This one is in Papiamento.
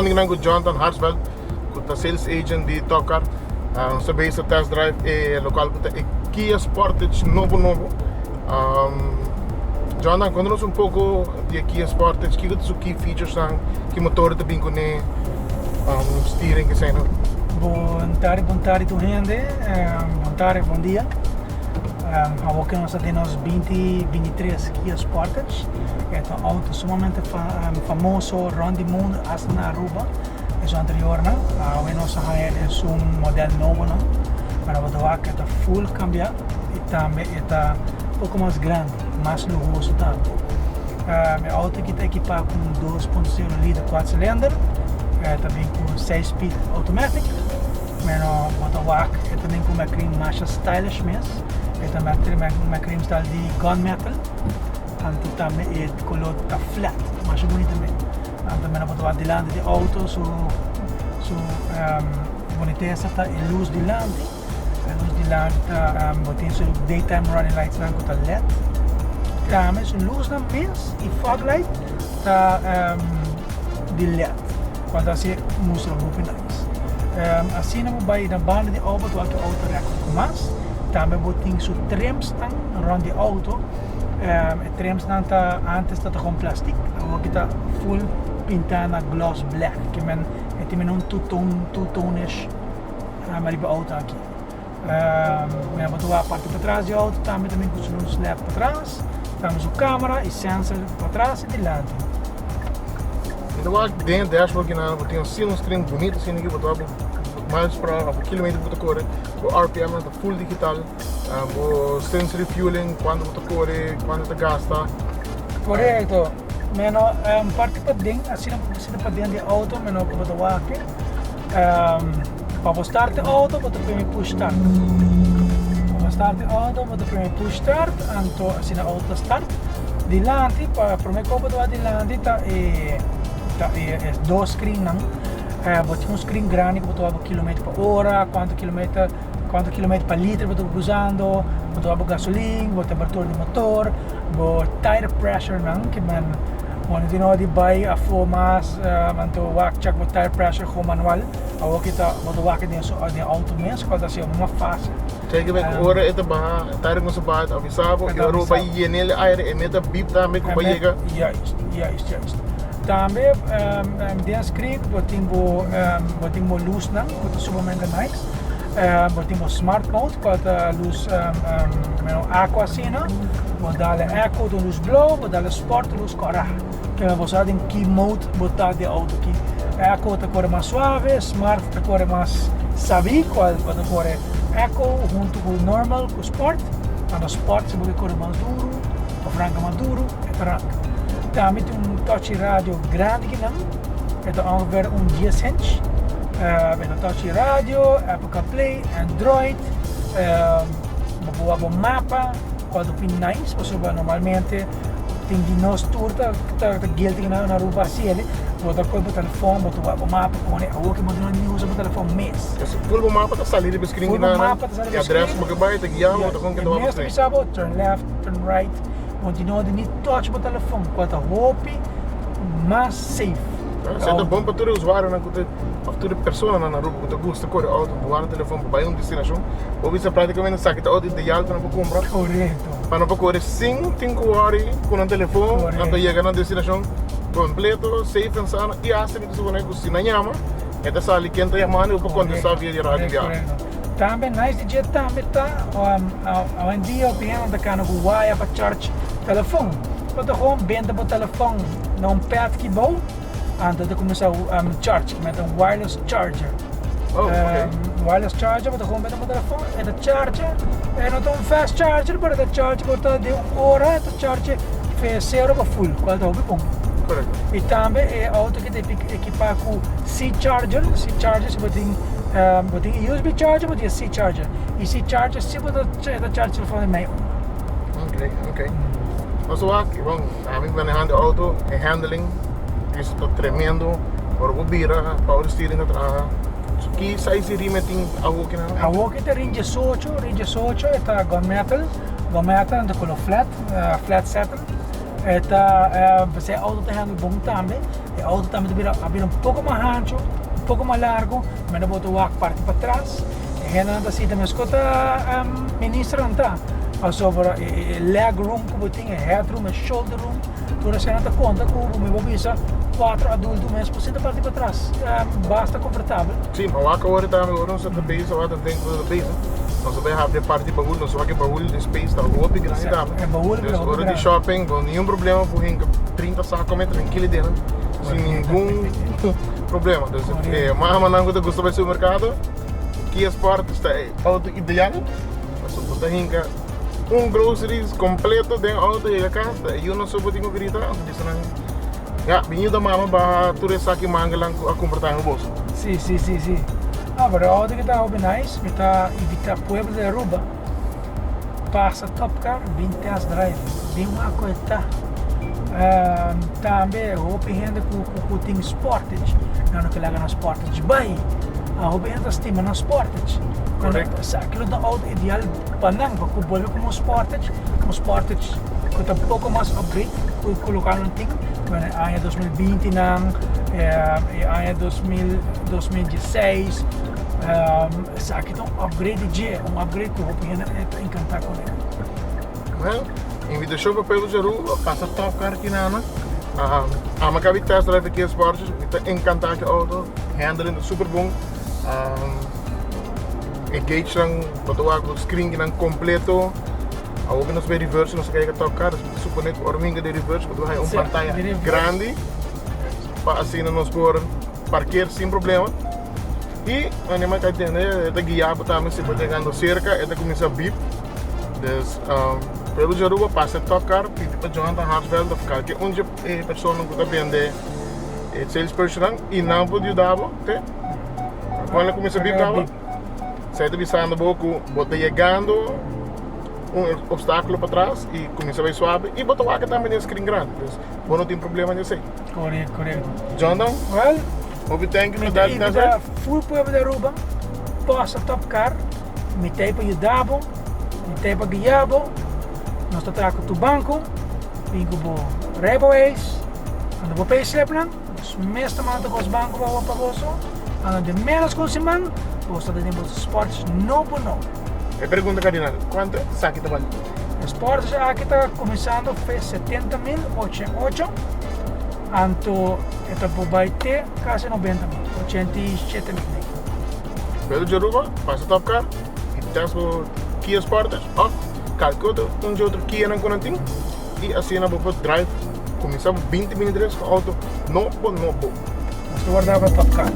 Papiando ku Jonathan Harsveld, ku ta sales agent di Top Car. Nos ta bezig test drive e lokual ku ta e Kia Sportage nobo nobo. Jonathan, konta nos un poko di e Kia Sportage, kiko ta su key features nan, ki motor e ta bin kuné, steering esei nan. Bon tardi, bon tardi tur hende, bon tardi, bon dia. Awor ku nos ta den nos 2023 Kia Sportage, e ta un outo sumamente famoso rond di mundu, asta na Aruba, esun anteriornan. Awe nos a haña esun model nobonan, pero bo ta wak e ta full kambiá i tambe e ta poko mas grandi, mas luhoso tambe. E outo aki ta ekipá ku un 2.0 liter kuat silinder, e ta bin ku seis speed automatic. Meno bo ta wak e ta bin ku McLean masha stylish mes. E ta McLean style di gunmetal. Anto tambe e color ta flat, masha bunita mes. Anto meno bo ta wak dilanti di auto su su bunitesa ta e luz dilanti. E luz dilanti ta bo tin su daytime running lights nan ku ta led. Tambe su luznan mes y fog light ta di led. Cual ta haci mustra hopi nice. Asina bo bai na banda di auto bo ta wak e auto rek un mas. Tambe bo tin su trimsnan rond di auto. E trimsnan ta antes ta con plastic, awor ki ta full pinta na gloss black. Ke men e tin men un two tone, two tone-ish riba auto aki. Mira bo ta wak parti patras di auto tambe ta bin ku su luz led patras, tambe su camera y sensor patras y dilanti. Mi ta wak den e dashboard kinan bo tin asina un screen bunito asina ki bo ta wak bo miles per hour of bo kilometer ku bo ta kore, bo RPM nan ta full digital, bo sensory fueling kuantu bo ta kore, kuantu ta gasta. Korekto, meno parti paden asina bo sinta paden di auto meno ku bo ta wak. Pa bo start e auto bo ta primi push start. Pa bo start e auto bo ta primi push start anto asina auto ta start. Dilanti pa prome cos bo ta wak dilanti ta e ta e e dos screen nan. Bo tin un screen grandi ku bo ta wak bo kilometer pa ora, kuantu kilometer kuantu kilometer pa liter bo ta usando, bo ta wak bo gasolin, bo temperatura di motor, bo tire pressure nan ke men. Bo no tin ora di bai afó mas, anto wak check bo tire pressure gewoon manual. Awor ki ta bo ta wak den su den auto mes, cual ta haciendo mas facil. Check e ora e ta baha, tire cuminsa baha e ta avisa bo, y ora bo bai yena el aire e meta beep tambe cu bo a yega. Juist, juist, juist. Tambe den screen bo tin bo bo tin bo luznan cu ta sumamente nice. Bo tin bo smart mode cual ta luz meno aqua asina. Bo dale eco ta un luz blauw, bo dale sport ta luz cora. Kende bo sa den ki mode bo ta den auto aki. Eco ta core mas suave, smart ta core mas sabi cual bo ta core eco hunto cu normal cu sport. Cuando sport si bo ke core mas duro of ranca mas duro e ta ranca. Tambe tin un touchy radio grandi kinan. E ta ongeveer un 10 inch. E ta touchy radio, Apple CarPlay, Android. Bo por wak bo mapa, cual ta hopi nice pasobra normalmente tin di nos tur ta ta guilty na Aruba haci ele. Bo ta coge bo telefon, bo ta wak bo mapa pone awor ke bo no ni usa bo telefon mes. Full bo mapa ta sali riba screen Full bo mapa ta sali riba screen. E adres bo ke bai ta guia bo ta con ke ta wak bo screen. E mes ta bisa bo turn left, turn right. Bo no tin nodi ni touch bo telefon cual ta hopi mas safe. Esei ta bon pa tur e usuarionan ku ta òf tur e personanan na Aruba ku ta gusta kore outo ku wara telefon pa bai un destinashon. Bo bisa práktikamente esaki ta outo ideal pa nan por kumpra. Korekto. Pa nan por kore sin tin ku wòri ku nan telefon, nan ta yega nan destinashon kompleto, safe en sano i asta mi ta suponé ku si nan yama e ta sali ken ta yamando i bo por kontestá via di radio bia. Korekto. Tambe nice di dje tambe ta awendia hopi hende ta kana ku waya pa charge telefon. Bo ta gewoon benta bo telefon na un pad ki bou, anto ta kuminsá charge, met un wireless charger. Oh, okay. Wireless charger, bo ta gewoon benta bo telefon, e ta charge, e no ta un fast charger, pero e ta charge por ta di un ora, e ta charge fe sero pa full, kual ta hopi bon. Correcto. I tambe e auto ki ta ekipá ku C charger, C charger si bo tin, bo tin e USB charger, bo tin e C charger. I C charger si bo ta charge telefon di mei ora. Ok, ok. Nos wak, bon, ami manehando auto, e handling is ta tremendo. Ora bo bira, power steering ta traha. So ki size di riem e tin awoki nan? Awoki ta rim 18, rim 18 e ta gunmetal, gunmetal anto color flat, flat satin. E ta, p'esei auto ta handle bon tambe. E auto tambe ta bira a bira un poko mas hancho, un poko mas largo, mende bo ta wak parti patras, e hendenan ta sinta meskos ta ministernan ta, pasobra e leg room ku bo tin, e head room, e shoulder room, tur esei ta konta ku bo mi por bisa kuater adulto mes por sinta parti patras, basta komfortabel. Si, ma wak awor tambe ora nos ta bezig awor ta den ku nos ta bezig, nos a bai habri e parti bahul, nos wak e bahul e space ta hopi grandi tambe. E bahul Dus ora di shopping bo ningun problema por hinka 30 sako me trankil den sin ningun problema. Dus e mamanan ku ta gusta bai supermerkado, Kia Sportage ta e auto ideal, pasobra bo ta hinka un groceries completo den auto yega cas ta e yu no so bo tin cu grita anto bisa nan ya bin yuda mama baha tur esaki mangalan cu a cumpra tambe boso. Si si si si no pero e auto aki ta hopi nice mi ta invita pueblo di Aruba pasa top car bin test drive bin wak cu e ta tambe hopi hende cu cu tin Sportage nan no ke laga nan Sportage bay hopi hende ta stima nan Sportage Correcto. Esaki lo ta auto ideal Pa nan pa ku bolbe komo un Sportage, un Sportage ku ta poko mas upgrade ku ku loke nan tin. Bueno, e aña 2020 nan, e aña 2000, 2016, esaki ta un upgrade di dje, un upgrade ku hopi hende ta enkantá kuné. Well, invitashon pa pueblo di Aruba, pasa Top Car Kinana. Ami a kabi test drive e Kia Sportage, mi ta enkantá ku e outo, handling ta super bon. E gauge-nan bo ta wak bo screen-nan completo. Awor ku nos bai reverse nos a kai ka top car, mi ta supone ku ora mi hinka den reverse bo ta haña un pantaya grandi pa asina nos por parkeer sin problema. I anima ka tende e ta guia bo tambe si bo ta yegando serka e ta kuminsá bip. Dus pueblo di Aruba pasa e top car pidi pa Jonathan Hartsveld of kalke un dje e persona ku ta bende e salespersonnan i nan por yuda bo te. Cuando cuminsa bip caba, zij ta bisando bo cu bo ta yegando un obstáculo pa tras y cuminsa bay suave y bo ta wak tambe den screen grandi. Dus bo no tin problema den esey. Correcto, correcto. Jonathan, Well, hopi thank you mi pa ta dal invita test full pueblo di Aruba, pasa Top Car, mi ta pa yuda bo, mi ta pa guia bo, nos ta traha cu tu banco, bin cu bo rijbewijs, anda bo payslipnan. Nos mes ta manda bos banco pa pa boso. Anda den menos ku un siman, boso ta den boso sports nobo nobo. E pregunta cardinal, cuanto esaki ta bali? E sports aki ta cuminsando fe 70 mil 88, anto e ta por bai te casi 90 mil, 87 mil. Pueblo di Aruba, pasa Top Car y test bo Kia Sportage of kalke otro un di otro Kia nan ku nan tin. Y asina bo por drive cuminsa bo 20 23 cu auto nobo nobo. Nos ta warda pa Top Car.